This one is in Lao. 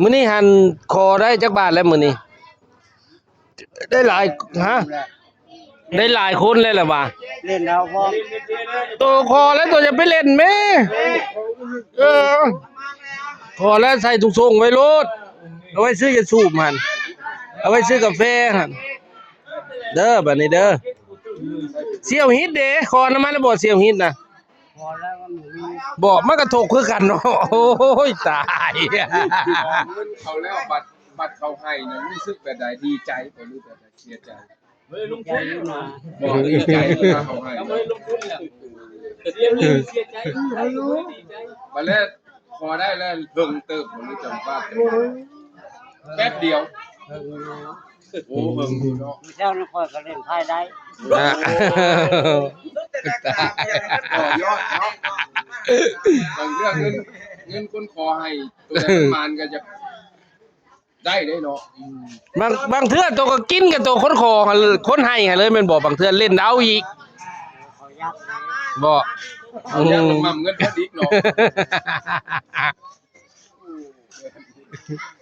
ມື້ນີ້ຫັ້ນຂໍໄດ້ຈັກບາດແລ້ວມື້ນີ້? ໄດ້ຫຼາຍ ຮະ? ໄດ້ຫຼາຍຄົນແລ້ວລະວ່າ ເຫຼັ້ນເອົາບໍ່? ໂຕຂໍແລ້ວ ໂຕຢ່າໄປເຫຼັ້ນແມ້. ເອີ ຂໍແລ້ວໃສ່ຖົງໆໄວ້ໂລດ ເອົາໄວ້ຊື້ຢາສູບຫັ້ນ ເອົາໄວ້ຊື້ກາແຟຫັ້ນ ເດີ ບາດນີ້ເດີ. ສ່ຽວຮິດເດ ຂໍນຳມາແລ້ວບໍ່? ສ່ຽວຣິດນະ ພໍແລ້ວມັນບໍ່ມີ ບໍ່ ມັນກະທົກຄືກັນເນາະ. ໂອ້ຍ ຕາຍ ເງິນເຂົາແລ້ວ ບັດ ບັດເຂົາໃຫ້ນະ ຮູ້ສຶກແບບໃດ? ດີໃຈບໍ່ ຫຼືແບບໃດ? ເສຍໃຈ ບໍ່ ດີໃຈເວລາເຂົາໃຫ້ ບາດແລ້ວ ພໍໄດ້ແລ້ວ ເຖິງເຕີບບໍ່ ຫຼືຈັ່ງວ່າ ແປັບດຽວ? ໂອ້ ເບິ່ງຢູ່ເນາະ ມື້ເຊົ້ານີ້ຂ້ອຍກໍເຫຼັ້ນໄພ້ໄດ້ ຕໍ່ຍອດເນາະ ບາງເທື່ອເງິນ ເງິນຄົນຂໍໃຫ້ ໂຕໃດມັນມານກໍຢາກໄດ້ເດ້ເນາະ. ບາງ ບາງເທື່ອໂຕກໍກິນກັບໂຕຄົນຂໍ ຄົນໃຫ້ຫັ້ນເລີຍແມ່ນບໍ່? ບາງເທື່ອເຫຼັ້ນເອົາອີກ ບໍ່? ເອົາຢາກໝ່ຳເງິນພໍດີເນາະ.